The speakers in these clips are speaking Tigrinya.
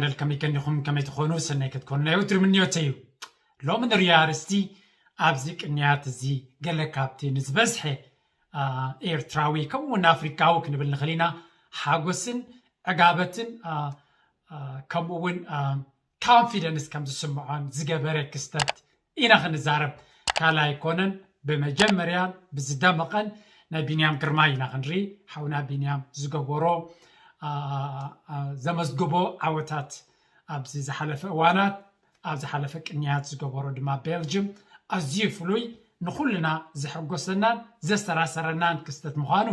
ቻነል ከመይ ከኒኹም፣ ከመይ ትኾኑ? ሰናይ ክትኮኑ ናይ ወትሩ ምንዮተይ እዩ። ሎሚ ንሪኦ ኣርእስቲ ኣብዚ ቅንያት እዚ ገለ ካብቲ ንዝበዝሐ ኤርትራዊ ከምኡ እውን ኣፍሪካዊ ክንብል ንኽእል ኢና ሓጎስን ዕጋበትን ከምኡ እውን ኮንፊደንስ ከም ዝስምዖን ዝገበረ ክስተት ኢና ክንዛረብ። ካልኣይ ኣይኮነን፣ ብመጀመርያን ብዝደመቐን ናይ ቢንያም ግርማይ ኢና ክንርኢ። ሓውና ቢንያም ዝገበሮ ዘመዝግቦ ዓወታት ኣብዚ ዝሓለፈ እዋናት፣ ኣብ ዝሓለፈ ቅንያት ዝገበሮ ድማ ቤልጅም ኣዝዩ ፍሉይ፣ ንኹልና ዘሐጎሰናን ዘስተራሰረናን ክስተት ምዃኑ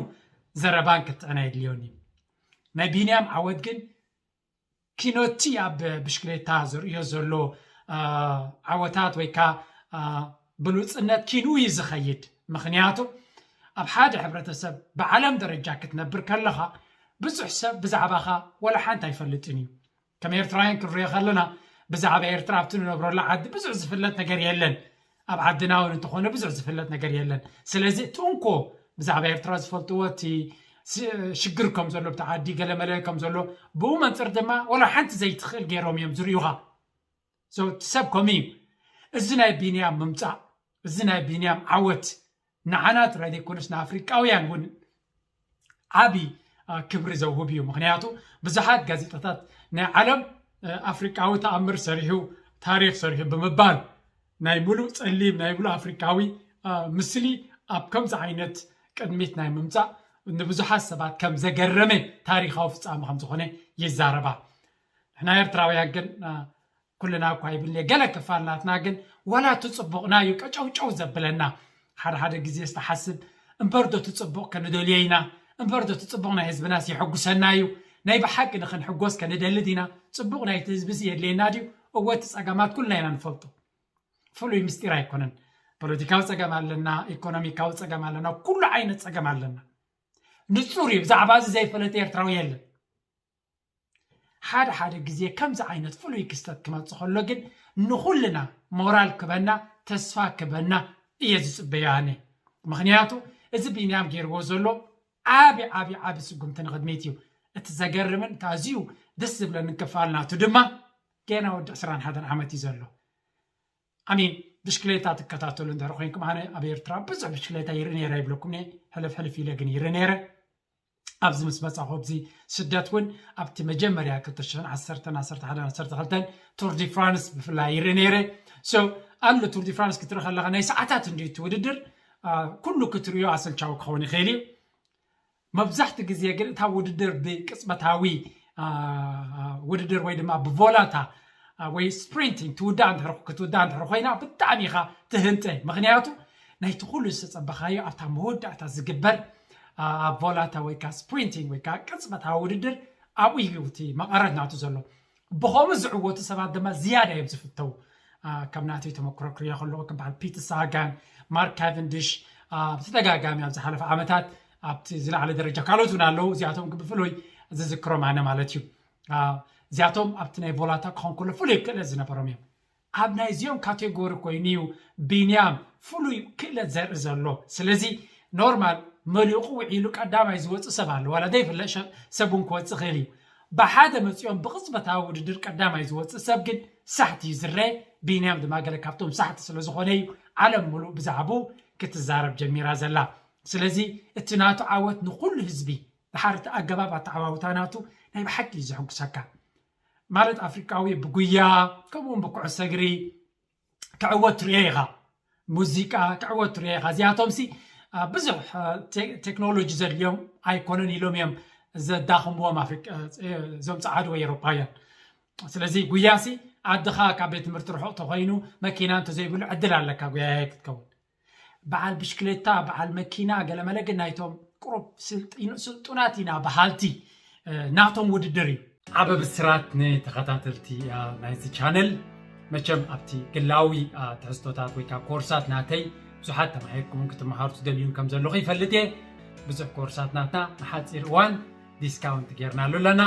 ዘረባን ክትዕን ኣየድልዮን እዩ። ናይ ቢንያም ዓወት ግን ኪኖቲ ኣብ ብሽክሌታ ዘርእዮ ዘሎ ዓወታት ወይ ከዓ ብሉፅነት ኪንኡ እዩ ዝኸይድ። ምኽንያቱ ኣብ ሓደ ሕብረተሰብ ብዓለም ደረጃ ክትነብር ከለኻ ብዙሕ ሰብ ብዛዕባኻ ወላ ሓንቲ ኣይፈልጥን እዩ። ከም ኤርትራውያን ክንሪኦ ከለና ብዛዕባ ኤርትራ ኣብቲ ንነብረሉ ዓዲ ብዙሕ ዝፍለጥ ነገር የለን። ኣብ ዓድና እውን እንተኾነ ብዙሕ ዝፍለጥ ነገር የለን። ስለዚ እቲ እንኮ ብዛዕባ ኤርትራ ዝፈልጥዎ እቲ ሽግር ከም ዘሎ ብቲ ዓዲ ገለመለ ከም ዘሎ ብኡ መንፅር ድማ ወላ ሓንቲ ዘይትኽእል ገይሮም እዮም ዝርእዩኻ። እቲ ሰብ ከምኡ እዩ። እዚ ናይ ቢንያም ምምፃእ፣ እዚ ናይ ቢንያም ዓወት ንዓና ጥራይ ዘይኮነስ ንኣፍሪቃውያን እውን ዓቢ ክብሪ ዘውህብ እዩ። ምኽንያቱ ብዙሓት ጋዜጣታት ናይ ዓለም ኣፍሪቃዊ ተኣምር ሰሪሑ፣ ታሪኽ ሰሪሑ ብምባል ናይ ሙሉእ ጸሊም ናይ ሙሉእ ኣፍሪቃዊ ምስሊ ኣብ ከምዚ ዓይነት ቅድሚት ናይ ምምጻእ ንብዙሓት ሰባት ከም ዘገረመ ታሪኻዊ ፍጻመ ከም ዝኾነ ይዛረባ። ንሕና ኤርትራውያን ግን ኩልና እኳ ይብልኒ ገለ ክፋል ናትና ግን ዋላ እቲ ጽቡቕና እዩ ቀጨውጨው ዘብለና። ሓደ ሓደ ግዜ ዝተሓስብ እምበር ዶ እቲ ጽቡቕ ከንደልዮ ኢና? እምበር ዶ እቲ ጽቡቕ ናይ ህዝብናስ የሐጉሰና እዩ? ናይ ብሓቂ ንኽንሕጎስ ከንደሊ ዲና? ጽቡቕ ናይቲ ህዝብስ የድልየና ድዩ? እወ እቲ ጸገማት ኩልና ኢና ንፈልጦ። ፍሉይ ምስጢር ኣይኮነን። ፖለቲካዊ ጸገም ኣለና፣ ኢኮኖሚካዊ ጸገም ኣለና፣ ኩሉ ዓይነት ጸገም ኣለና። ንጹር እዩ። ብዛዕባ እዚ ዘይፈለጠ ኤርትራዊ የለን። ሓደ ሓደ ግዜ ከምዚ ዓይነት ፍሉይ ክስተት ክመጽእ ከሎ ግን ንኹልና ሞራል ክበና ተስፋ ክበና እየ ዝጽበዮ ኣነ። ምኽንያቱ እዚ ቢንያም ገይርዎ ዘሎ ዓቢ ዓቢ ዓቢ ስጉምቲ ንቕድሚት እዩ። እቲ ዘገርምን እቲ ኣዝዩ ደስ ዝብለኒ ክፋል ናቱ ድማ ገና ወዲ ዕስራን ሓደን ዓመት እዩ ዘሎ። ኣሚን ብሽክሌታ ትከታተሉ እንድሕር ኮይንኩም ኣነ ኣብ ኤርትራ ብዙሕ ብሽክሌታ ይርኢ ነይረ ይብለኩም እየ። ሕልፍ ሕልፍ ኢለ ግን ይርኢ ነይረ። ኣብዚ ምስ መጻኹ ኣብዚ ስደት እውን ኣብቲ መጀመርያ ክልተ ሽሕን ዓሰርተን ዓሰርተ ሓደን ዓሰርተ ክልተን ቱር ዲ ፍራንስ ብፍላይ ይርኢ ነይረ። ኣሎ ቱር ዲ ፍራንስ ክትርኢ ከለኻ ናይ ሰዓታት እንድዩ እቲ ውድድር። ኩሉ ክትርእዮ ኣሰልቻዊ ክኸውን ይኽእል እዩ። መብዛሕቲ ግዜ ግን እታ ውድድር ብቅጽበታዊ ውድድር ወይ ድማ ብቮላታ ወይ ስፕሪንቲንግ ትውዳእ ክትውዳእ እንድሕር ኮይና ብጣዕሚ ኢኻ ትህንጠ። ምኽንያቱ ናይቲ ኩሉ ዝተጸበኻዮ ኣብታ መወዳእታ ዝግበር ኣብ ቮላታ ወይ ከዓ ስፕሪንቲንግ ወይ ከዓ ቅጽበታዊ ውድድር ኣብኡ እዩ እቲ መቐረት ናቱ ዘሎ። ብኸምኡ ዝዕወቱ ሰባት ድማ ዝያዳ እዮም ዝፍተው። ከም ናተይ ተመክሮ ክሪኦ ከለኹ ከም በዓል ፒተር ሳጋን ማርክ ካቨንዲሽ ብተደጋጋሚ ኣብ ዝሓለፈ ዓመታት ኣብቲ ዝለዓለ ደረጃ ካልኦት እውን ኣለዉ። እዚኣቶም ግን ብፍሉይ ዝዝክሮም ኣነ ማለት እዩ። እዚኣቶም ኣብቲ ናይ ቮላታ ክኾን ከሎ ፍሉይ ክእለት ዝነበሮም እዮም። ኣብ ናይዚኦም ካቴጎሪ ኮይኑ እዩ ቢንያም ፍሉይ ክእለት ዘርኢ ዘሎ። ስለዚ ኖርማል መሊቑ ውዒሉ ቀዳማይ ዝወፅእ ሰብ ኣሎ። ዋላ ዘይፍለጥ ሰብ እውን ክወፅእ ክእል እዩ። ብሓደ መፂኦም ብቕፅበታዊ ውድድር ቀዳማይ ዝወፅእ ሰብ ግን ሳሕቲ እዩ ዝረአ። ቢንያም ድማ ገለ ካብቶም ሳሕቲ ስለ ዝኾነ እዩ ዓለም ሙሉእ ብዛዕባኡ ክትዛረብ ጀሚራ ዘላ። ስለዚ እቲ ናቱ ዓወት ንኹሉ ህዝቢ ድሓር እቲ ኣገባብ ኣተዓዋውታ ናቱ ናይ ብሓቂ እዩ ዘሐጉሰካ። ማለት ኣፍሪቃዊ ብጉያ ከምኡውን ብኩዕሶ እግሪ ክዕወት ትሪኦ ኢኻ፣ ሙዚቃ ክዕወት ትሪኦ ኢኻ። እዚኣቶም ሲ ብዙሕ ቴክኖሎጂ ዘድልዮም ኣይኮነን ኢሎም እዮም ዘዳኽምዎም እዞም ጸዓዱ ወይ ኤሮፓውያን። ስለዚ ጉያ ሲ ዓድኻ ካብ ቤት ትምህርቲ ርሑቕ ተኾይኑ መኪና እንተዘይብሉ ዕድል ኣለካ ጉያያይ ክትከውን። በዓል ብሽክሌታ በዓል መኪና ገለመለ ግን ናይቶም ቁሩብ ስልጡናት ኢና በሃልቲ ናቶም ውድድር እዩ። ዓቢ ብስራት ንተኸታተልቲ ናይዚ ቻነል። መቸም ኣብቲ ግላዊ ትሕዝቶታት ወይ ከዓ ኮርሳት ናተይ ብዙሓት ተማሂርኩምን ክትመሃሩ ትደልዩን ከም ዘለኹ ይፈልጥ እየ። ብዙሕ ኮርሳት ናትና ንሓፂር እዋን ዲስካውንት ጌርናሉ ኣለና።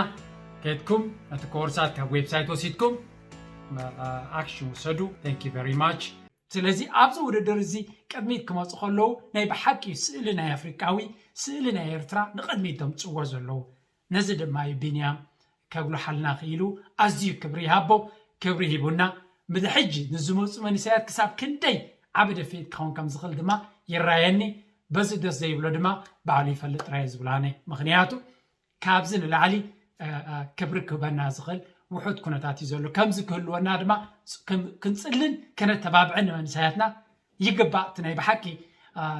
ከድኩም ነቲ ኮርሳት ካብ ዌብሳይት ወሲድኩም ኣክሽን ውሰዱ። Thank you very much። ስለዚ ኣብዚ ውድድር እዚ ቅድሚት ክመፁ ከለዉ ናይ ብሓቂ ስእሊ ናይ ኣፍሪቃዊ ስእሊ ናይ ኤርትራ ንቅድሚት ደምፅዎ ዘለዉ። ነዚ ድማ እዩ ቢንያም ከጉልሓልና ክኢሉ ኣዝዩ ክብሪ ይሃቦ። ክብሪ ሂቡና ምድሕጂ ንዝመፁ መንእሰያት ክሳብ ክንደይ ዓቢ ደፍኢት ክኸውን ከም ዝኽእል ድማ ይረኣየኒ። በዚ ደስ ዘይብሎ ድማ ባዕሉ ይፈልጥ ጥራይ ዝብላነ። ምኽንያቱ ካብዚ ንላዕሊ ክብሪ ክህበና ዝኽእል ውሑድ ኩነታት እዩ ዘሎ። ከምዚ ክህልወና ድማ ክንፅልን ከነተባብዕን ንመንእሰያትና ይግባእ። እቲ ናይ ብሓቂ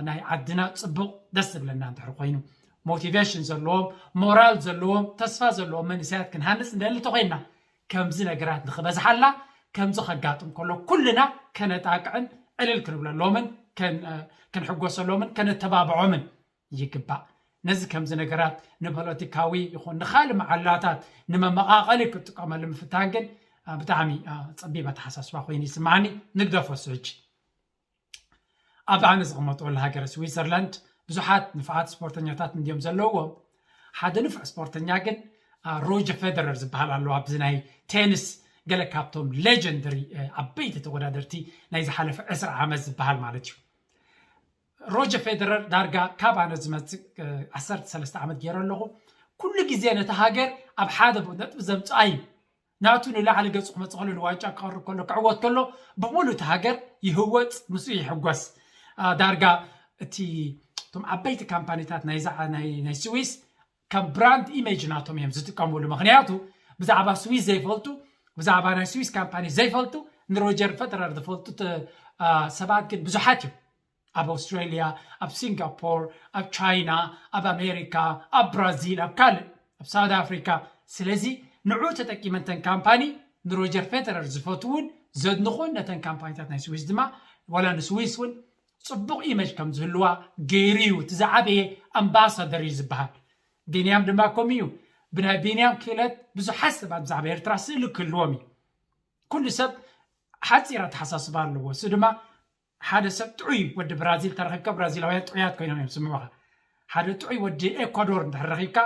ናይ ዓድና ፅቡቕ ደስ ዝብለና እንድሕር ኮይኑ ሞቲቬሽን ዘለዎም፣ ሞራል ዘለዎም፣ ተስፋ ዘለዎም መንእሰያት ክንሃንፅ እንደሊ እንተኮይንና ከምዚ ነገራት ንክበዝሓላ ከምዚ ከጋጥም ከሎ ኩልና ከነጣቅዕን ዕልል ክንብለሎምን ክንሕጎሰሎምን ከነተባብዖምን ይግባእ። ነዚ ከምዚ ነገራት ንፖለቲካዊ ይኹን ንኻልእ መዓላታት ንመመቓቐሊ ክጥቀመሉ ምፍታን ግን ብጣዕሚ ፀቢብ ኣተሓሳስባ ኮይኑ ይስምዓኒ። ንግደፎ እሱ ሕጂ። ኣብ ኣነ ዝቕመጠሉ ሃገር ስዊዘርላንድ ብዙሓት ንፉዓት ስፖርተኛታት እንድዮም ዘለውዎም። ሓደ ንፉዕ ስፖርተኛ ግን ሮጀር ፌደረር ዝበሃል ኣሎ። ኣብዚ ናይ ቴኒስ ገለ ካብቶም ሌጀንደሪ ዓበይቲ ተወዳደርቲ ናይ ዝሓለፈ ዕስራ ዓመት ዝበሃል ማለት እዩ። ሮጀር ፌደረር ዳርጋ ካብ ኣነ ዝመፅእ ዓሰርተ ሰለስተ ዓመት ገይረ ኣለኹ። ኩሉ ግዜ ነቲ ሃገር ኣብ ሓደ ነጥቢ ዘምፅኣ እዩ። ናቱ ንላዕሊ ገፁ ክመፅእ ከሎ ንዋንጫ ክቐርብ ከሎ ክዕወት ከሎ ብምሉእ እቲ ሃገር ይህወፅ፣ ምስኡ ይሕጎስ። ዳርጋ እቲ እቶም ዓበይቲ ካምፓኒታት ናይ ስዊስ ከም ብራንድ ኢሜጅ ናቶም እዮም ዝጥቀምሉ። ምኽንያቱ ብዛዕባ ስዊስ ዘይፈልጡ፣ ብዛዕባ ናይ ስዊስ ካምፓኒ ዘይፈልጡ፣ ንሮጀር ፌደረር ዝፈልጡ ሰባት ግን ብዙሓት እዮም። ኣብ ኣውስትራልያ፣ ኣብ ሲንጋፖር፣ ኣብ ቻይና፣ ኣብ ኣሜሪካ፣ ኣብ ብራዚል፣ ኣብ ካልእ ኣብ ሳውት ኣፍሪካ። ስለዚ ንዑ ተጠቂመን ተን ካምፓኒ ንሮጀር ፌደረር ዝፈትውን ዘድንኹን ነተን ካምፓኒታት ናይ ስዊስ ድማ ዋላ ንስዊስ እውን ፅቡቕ ኢመጅ ከም ዝህልዋ ገይሩ እዩ። እቲ ዝዓበየ ኣምባሳደር እዩ ዝበሃል። ቢንያም ድማ ከምኡ እዩ። ብናይ ቢንያም ክእለት ብዙሓት ሰባት ብዛዕባ ኤርትራ ስእሊ ክህልዎም እዩ። ኩሉ ሰብ ሓፂር ኣተሓሳስባ ኣለዎ። እሱ ድማ ሓደ ሰብ ጥዑይ ወዲ ብራዚል ተረኺብካ ብራዚላውያን ጥዑያት ኮይኖም እዮም ዝስምዑኻ። ሓደ ጥዑይ ወዲ ኤኳዶር እንድሕር ረኺብካ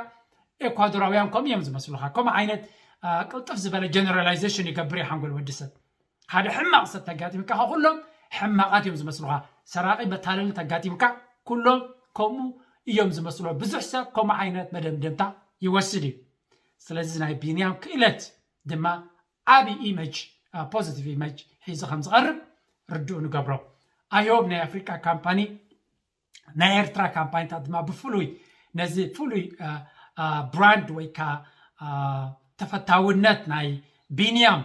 ኤኳዶራውያን ከምኡ እዮም ዝመስሉኻ። ከምኡ ዓይነት ቅልጥፍ ዝበለ ጀነራላይዜሽን ይገብር እዩ ሓንጎል ወዲ ሰብ። ሓደ ሕማቕ ሰብ ተጋጢምካ ኩሎም ሕማቓት እዮም ዝመስሉኻ። ሰራቒ መታለሊ ተጋጢምካ ኩሎም ከምኡ እዮም ዝመስሉ። ብዙሕ ሰብ ከምኡ ዓይነት መደምደምታ ይወስድ እዩ። ስለዚ ናይ ቢንያም ክእለት ድማ ዓቢ ኢመጅ ፖዚቲቭ ኢመጅ ሒዙ ከም ዝቐርብ ርድኡ ንገብሮ። ኣይሆብ ናይ ኣፍሪቃ ካምፓኒ ናይ ኤርትራ ካምፓኒታት ድማ ብፍሉይ ነዚ ፍሉይ ብራንድ ወይ ከዓ ተፈታውነት ናይ ቢንያም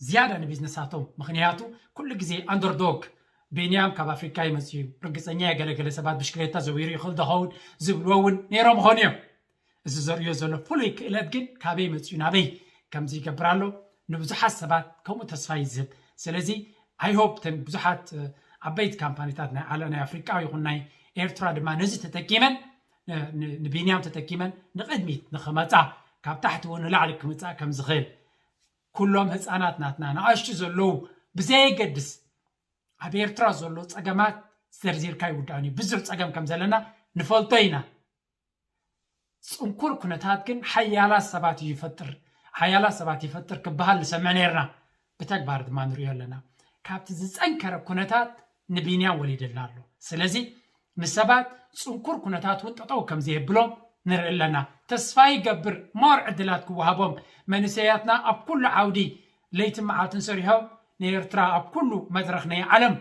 ዝያዳ ንቢዝነሳቶም። ምክንያቱ ኩሉ ግዜ ኣንደርዶግ ቢንያም ካብ ኣፍሪካ ይመፅእ እዩ። ርግፀኛ የገለገለ ሰባት ብሽክሌታ ዘዊሩ ይኽእል ዝኸውን ዝብልዎ እውን ነይሮም ኾኑ እዮም። እዚ ዘርእዮ ዘሎ ፍሉይ ክእለት ግን ካበይ መፅኡ ናበይ ከምዚ ይገብር ኣሎ ንብዙሓት ሰባት ከምኡ ተስፋ ይዝህብ። ስለዚ ኣይሆፕ ተን ብዙሓት ዓበይቲ ካምፓኒታት ናይ ዓለ ናይ ኣፍሪቃ ይኹን ናይ ኤርትራ ድማ ነዚ ተጠቂመን ንቢንያም ተጠቂመን ንቕድሚት ንኽመፃ ካብ ታሕቲ እውን ንላዕሊ ክምፃእ ከም ዝኽእል ኩሎም ህፃናት ናትና ንኣሽቱ ዘለዉ ብዘየገድስ ኣብ ኤርትራ ዘሎ ፀገማት ዘርዚርካ ይውዳእን እዩ። ብዙሕ ፀገም ከም ዘለና ንፈልጦ ኢና። ፅንኩር ኩነታት ግን ሓያላት ሰባት እዩ ይፈጥር። ሓያላት ሰባት ይፈጥር ክበሃል ንሰምዕ ነርና፣ ብተግባር ድማ ንሪኦ ኣለና። ካብቲ ዝፀንከረ ኩነታት ንቢንያም ወሊድልና ኣሎ። ስለዚ ንሰባት ፅንኩር ኩነታት እውን ጠጠው ከም ዘየብሎም ንርኢ ኣለና። ተስፋ ይገብር ሞር ዕድላት ክወሃቦም መንእሰያትና ኣብ ኩሉ ዓውዲ ለይትን መዓልትን ሰሪሖም ንኤርትራ ኣብ ኩሉ መድረኽ ናይ ዓለም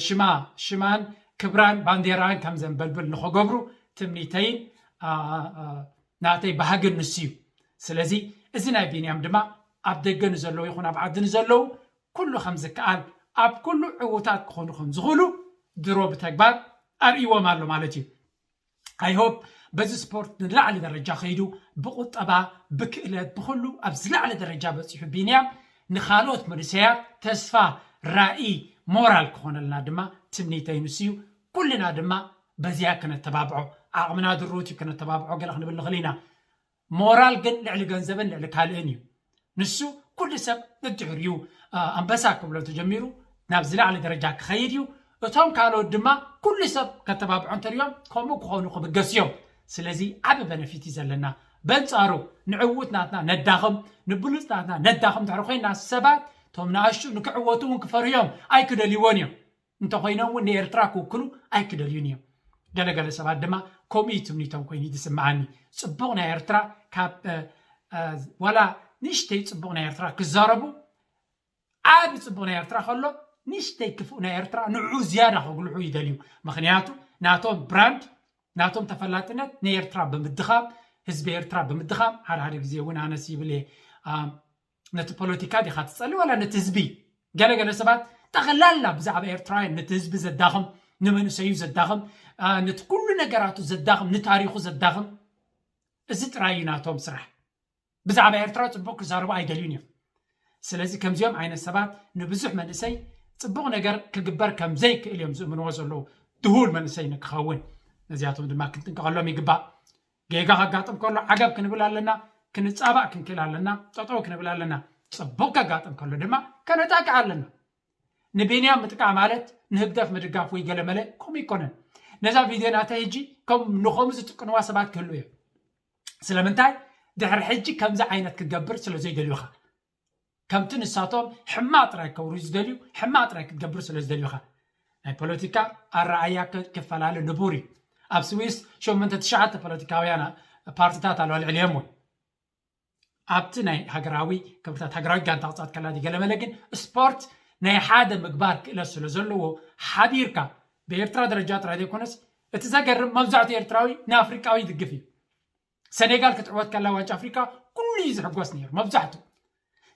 ሽማ ሽማን ክብራን ባንዴራን ከም ዘንበልብል ንኸገብሩ ትምኒተይን ናተይ ባህግን ንሱ እዩ። ስለዚ እዚ ናይ ቢንያም ድማ ኣብ ደገ ንዘለዉ ይኹን ኣብ ዓዲ ንዘለዉ ኩሉ ከም ዝከኣል ኣብ ኩሉ ዕዉታት ክኾኑ ከም ዝኽእሉ ድሮ ብተግባር ኣርእዎም ኣሎ ማለት እዩ። ኣይሆፕ በዚ ስፖርት ንላዕሊ ደረጃ ከይዱ ብቁጠባ ብክእለት ብኩሉ ኣብ ዝላዕለ ደረጃ በፂሑ ቢንያም ንካልኦት መንእሰያት ተስፋ ራኢ ሞራል ክኾነልና ድማ ትምኒተይ ንሱ እዩ። ኩልና ድማ በዚያ ክነተባብዖ ዓቕምና ድሩት እዩ ክነተባብዖ ገለ ክንብል ንኽእል ኢና። ሞራል ግን ልዕሊ ገንዘብን ልዕሊ ካልእን እዩ። ንሱ ኩሉ ሰብ ደድሕሪኡ ኣንበሳ ክብሎ ተጀሚሩ ናብ ዝለዓለ ደረጃ ክኸይድ እዩ። እቶም ካልኦት ድማ ኩሉ ሰብ ከተባብዖ እንተሪኦም ከምኡ ክኾኑ ክብገስ እዮም። ስለዚ ዓቢ በነፊት እዩ ዘለና። በንጻሩ ንዕዉት ናትና ነዳኽም ንብሉጽ ናትና ነዳኽም ድሕሪ ኮይና ሰባት እቶም ንኣሽቱ ንክዕወቱ እውን ክፈርዮም ኣይክደልይዎን እዮም። እንተኾይኖም እውን ንኤርትራ ክውክሉ ኣይክደልዩን እዮም። ገለገለ ሰባት ድማ ከምኡ እዩ ትምኒቶም ኮይኑ እዩ ዝስምዓኒ። ጽቡቕ ናይ ኤርትራ ካብ ዋላ ንእሽተይ ጽቡቕ ናይ ኤርትራ ክዛረቡ፣ ዓቢ ጽቡቕ ናይ ኤርትራ ከሎ ንእሽተይ ክፉእ ናይ ኤርትራ ንዑ ዝያዳ ከጉልሑ ይደልዩ። ምኽንያቱ ናቶም ብራንድ፣ ናቶም ተፈላጥነት ንኤርትራ ብምድኻም፣ ህዝቢ ኤርትራ ብምድኻም። ሓደ ሓደ ግዜ እውን ኣነስ ይብል እየ፣ ነቲ ፖለቲካ ዲኻ ትጸሊ ዋላ ነቲ ህዝቢ? ገለገለ ሰባት ጠቕላላ ብዛዕባ ኤርትራውያን ነቲ ህዝቢ ዘዳኽም፣ ንመንእሰዩ ዘዳኽም፣ ነቲ ኩሉ ነገራቱ ዘዳኽም፣ ንታሪኹ ዘዳኽም። እዚ ጥራይ እዩ ናቶም ስራሕ። ብዛዕባ ኤርትራ ጽቡቕ ክዛረቡ ኣይደልዩን እዮም። ስለዚ ከምዚኦም ዓይነት ሰባት ንብዙሕ መንእሰይ ጽቡቕ ነገር ክግበር ከም ዘይክእል እዮም ዝእምንዎ ዘለዉ፣ ድሁል መንእሰይ ንክኸውን። ነዚኣቶም ድማ ክንጥንቀቐሎም ይግባእ። ጌጋ ከጋጥም ከሎ ዓገብ ክንብል ኣለና፣ ክንጻባእ ክንክእል ኣለና፣ ጠጠው ክንብል ኣለና። ጽቡቕ ከጋጥም ከሎ ድማ ከነጣቅዕ ኣለና። ንቢንያም ምጥቃዕ ማለት ንህግደፍ ምድጋፍ ወይ ገለመለ ከምኡ ይኮነን። ነዛ ቪድዮ ናተይ ሕጂ ከም ንኸምኡ ዝጥቅንዋ ሰባት ክህሉ እዮም። ስለምንታይ? ድሕሪ ሕጂ ከምዚ ዓይነት ክትገብር ስለ ዘይደልዩኻ። ከምቲ ንሳቶም ሕማቕ ጥራይ ክገብሩ ዝደልዩ፣ ሕማቕ ጥራይ ክትገብር ስለ ዝደልዩኻ። ናይ ፖለቲካ ኣረኣያ ክፈላለ ንቡር እዩ። ኣብ ስዊስ ሸሞንተ ትሽዓተ ፖለቲካውያን ፓርቲታት ኣለዋ ልዕሊኦም እውን። ኣብቲ ናይ ሃገራዊ ክብርታት ሃገራዊ ጋንታ ክጻወት ከላ ገለመለ ግን ስፖርት ናይ ሓደ ምግባር ክእለት ስለ ዘለዎ ሓቢርካ ብኤርትራ ደረጃ ጥራይ ዘይኮነስ እቲ ዘገርም መብዛሕትኡ ኤርትራዊ ንኣፍሪቃዊ ይድግፍ እዩ። ሰኔጋል ክትዕወት ከላ ዋንጫ ኣፍሪቃ ኩሉ እዩ ዝሕጎስ ነይሩ መብዛሕትኡ።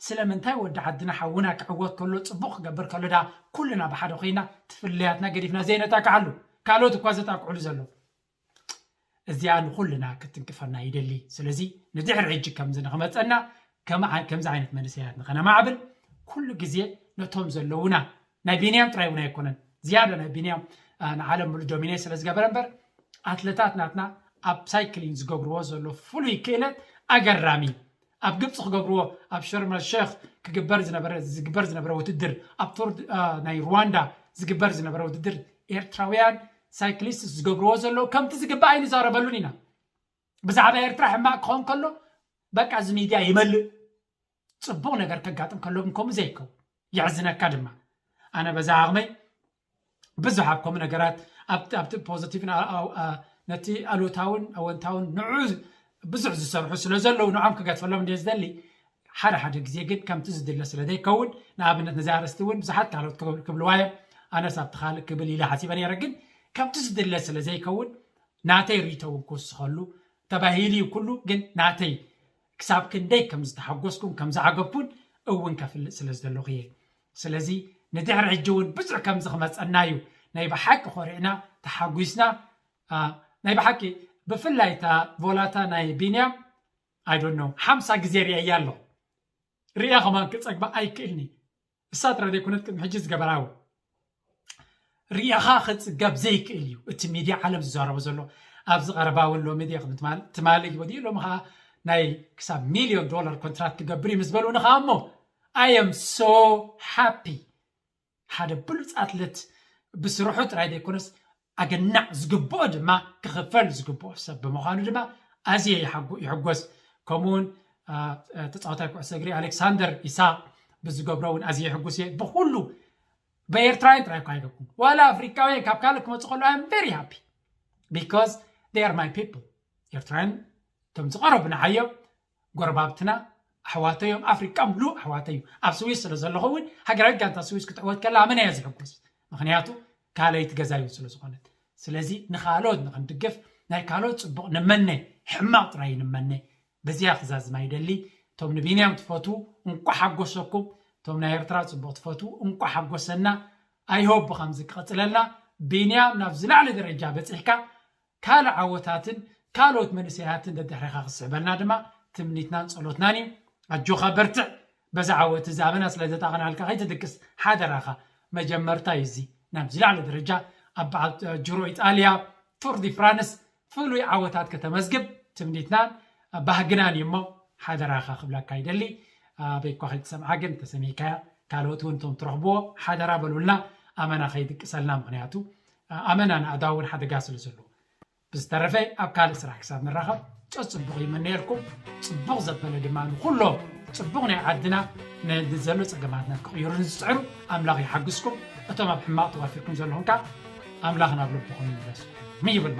ስለምንታይ ወዲ ዓድና ሓውና ክዕወት ከሎ ጽቡቕ ክገብር ከሎ ዳ ኩልና ብሓደ ኮይና ትፍለያትና ገዲፍና ዘይነጣቅዓሉ? ካልኦት እኳ ዘጣቅዕሉ ዘለዉ። እዚኣ ንኹልና ክትንቅፈና ይደሊ። ስለዚ ንድሕሪ ሕጂ ከምዚ ንኽመፀና ከምዚ ዓይነት መንእሰያት ንኸነማዕብል ኩሉ ግዜ ነቶም ዘለዉና ናይ ቢንያም ጥራይ እውን ኣይኮነን ዝያዳ ናይ ቢንያም ንዓለም ሙሉ ዶሚኔት ስለ ዝገበረ እምበር ኣትለታት ናትና ኣብ ሳይክሊን ዝገብርዎ ዘሎ ፍሉይ ክእለት ኣገራሚ ኣብ ግብፂ ክገብርዎ ኣብ ሸርመል ሸክ ክግበር ዝነበረ ዝግበር ዝነበረ ውድድር ኣብ ቱር ናይ ሩዋንዳ ዝግበር ዝነበረ ውድድር ኤርትራውያን ሳይክሊስት ዝገብርዎ ዘለዉ ከምቲ ዝግባእ ኣይንዛረበሉን ኢና። ብዛዕባ ኤርትራ ሕማቕ ክኸውን ከሎ በቃ እዚ ሚድያ ይመልእ። ፅቡቕ ነገር ከጋጥም ከሎ ግን ከምኡ ዘይከውን የሕዝነካ ድማ። ኣነ በዛ ዓቕመይ ብዙሕ ኣብ ከምኡ ነገራት ኣብቲ ፖዚቲቭ ነቲ ኣሉታውን ኣወንታውን ንዑ ብዙሕ ዝሰርሑ ስለ ዘለዉ ንዖም ክገድፈሎም እንደ ዝደሊ ሓደ ሓደ ግዜ ግን ከምቲ ዝድለ ስለ ዘይከውን ንኣብነት ነዚ ኣርእስቲ እውን ብዙሓት ካልኦት ክብልዋ እዮም። ኣነስ ኣብቲ ካልእ ክብል ኢለ ሓሲበ ነይረ ግን ከምቲ ዝድለ ስለ ዘይከውን ናተይ ርእይቶ እውን ክውስኸሉ ተባሂሉ እዩ ኩሉ ግን ናተይ ክሳብ ክንደይ ከም ዝተሓጎስኩን ከም ዝዓገብኩን እውን ከፍልጥ ስለ ዝደለኹ እየ። ስለዚ ንድሕሪ ሕጂ እውን ብዙሕ ከምዚ ክመፀና እዩ። ናይ ብሓቂ ኮሪዕና ተሓጒስና ናይ ብሓቂ ብፍላይ እታ ቮላታ ናይ ቢንያም ኣይዶኖ ሓምሳ ግዜ ርእያ ኣለኹ። ርእያ ከማን ክፀግባ ኣይክእልኒ። እሳ ጥራይ ዘይኮነት ቅድሚ ሕጂ ዝገበራ እውን ርእኻ ክፅገብ ዘይክእል እዩ እቲ ሚድያ ዓለም ዝዛረቦ ዘሎ ኣብዚ ቀረባ እውን ሎሚ ድየ ትማሊ ወዲኡ ሎሚ ከዓ ናይ ክሳብ ሚልዮን ዶላር ኮንትራት ክገብር እዩ ምስ በልኡኒ ከዓ እሞ I am so happy ሓደ ብሉፅ ኣትለት ብስርሑ ጥራይ ዘይኮነስ ኣገናዕ ዝግብኦ ድማ ክኽፈል ዝግብኦ ሰብ ብምዃኑ ድማ ኣዝየ ይሕጎስ። ከምኡውን ተፃዋታይ ኩዕሶ እግሪ ኣሌክሳንደር ኢሳቅ ብዝገብሮ እውን ኣዝየ ይሕጉስ እየ። ብኩሉ ብኤርትራውያን ጥራይ እኳ ኣይገብኩን ዋላ ኣፍሪካውያን ካብ ካልእ ክመፁ ከሎ I am very happy because they are my people። ኤርትራውያን እቶም ዝቐረቡ ንዓዮም ጎረባብትና ኣሕዋተዮም ኣፍሪቃ ምሉእ ኣሕዋተዩ ኣብ ስዊስ ስለ ዘለኹ እውን ሃገራዊት ጋንታ ስዊስ ክትዕወት ከላ ኣመና እየ ዝሕጎስ። ምክንያቱ ካልኣይቲ ገዛዩ ስለ ዝኾነት። ስለዚ ንካልኦት ንክንድግፍ ናይ ካልኦት ፅቡቕ ንመነ ሕማቕ ጥራይ ንምነ። በዚኣ ክዛዝማ ይደሊ። እቶም ንቢንያም ትፈትዉ እንኳ ሓጎሰኩም። እቶም ናይ ኤርትራ ፅቡቕ ትፈትዉ እንኳ ሓጎሰና። I hope ብከምዚ ክቕፅለልና። ቢንያም ናብ ዝላዕለ ደረጃ በፂሕካ ካልእ ዓወታትን ካልኦት መንእሰያትን ደድሕሬኻ ክስዕበልና ድማ ትምኒትናን ጸሎትናን እዩ። ኣጆኻ በርትዕ። በዚ ዓወት እዚ ኣመና ስለ ዘጣቕናልካ ከይትድቅስ ሓደራኻ። መጀመርታ እዩ እዚ ናብ ዝላዕለ ደረጃ ኣብ በዓል ጅሮ ኢጣልያ ቱር ዲ ፍራንስ ፍሉይ ዓወታት ከተመዝግብ ትምኒትናን ባህግናን እዩ እሞ ሓደራኻ ክብለካ ይደሊ። ኣበይ እኳ ከይትሰምዓ ግን ተሰሚዕካያ ካልኦት እውን እቶም ትረኽብዎ ሓደራ በሉልና። ኣመና ከይድቅሰልና ምክንያቱ ኣመና ንኣዳውን ሓደጋ ስለ ዘለዎ። ብዝተረፈ ኣብ ካልእ ስራሕ ክሳብ ንራኸብ ጨጽቡቕ ይምነየልኩም። ጽቡቕ ዘበለ ድማ ንኩሎም ጽቡቕ ናይ ዓድና ንዘሎ ጸገማትና ክቕይሩ ንዝጽዕሩ ኣምላኽ ይሓግዝኩም። እቶም ኣብ ሕማቕ ተዋፊርኩም ዘለኹም ከኣ ኣምላኽ ናብ ልብኹም ይምለስኩም ይብል ማለት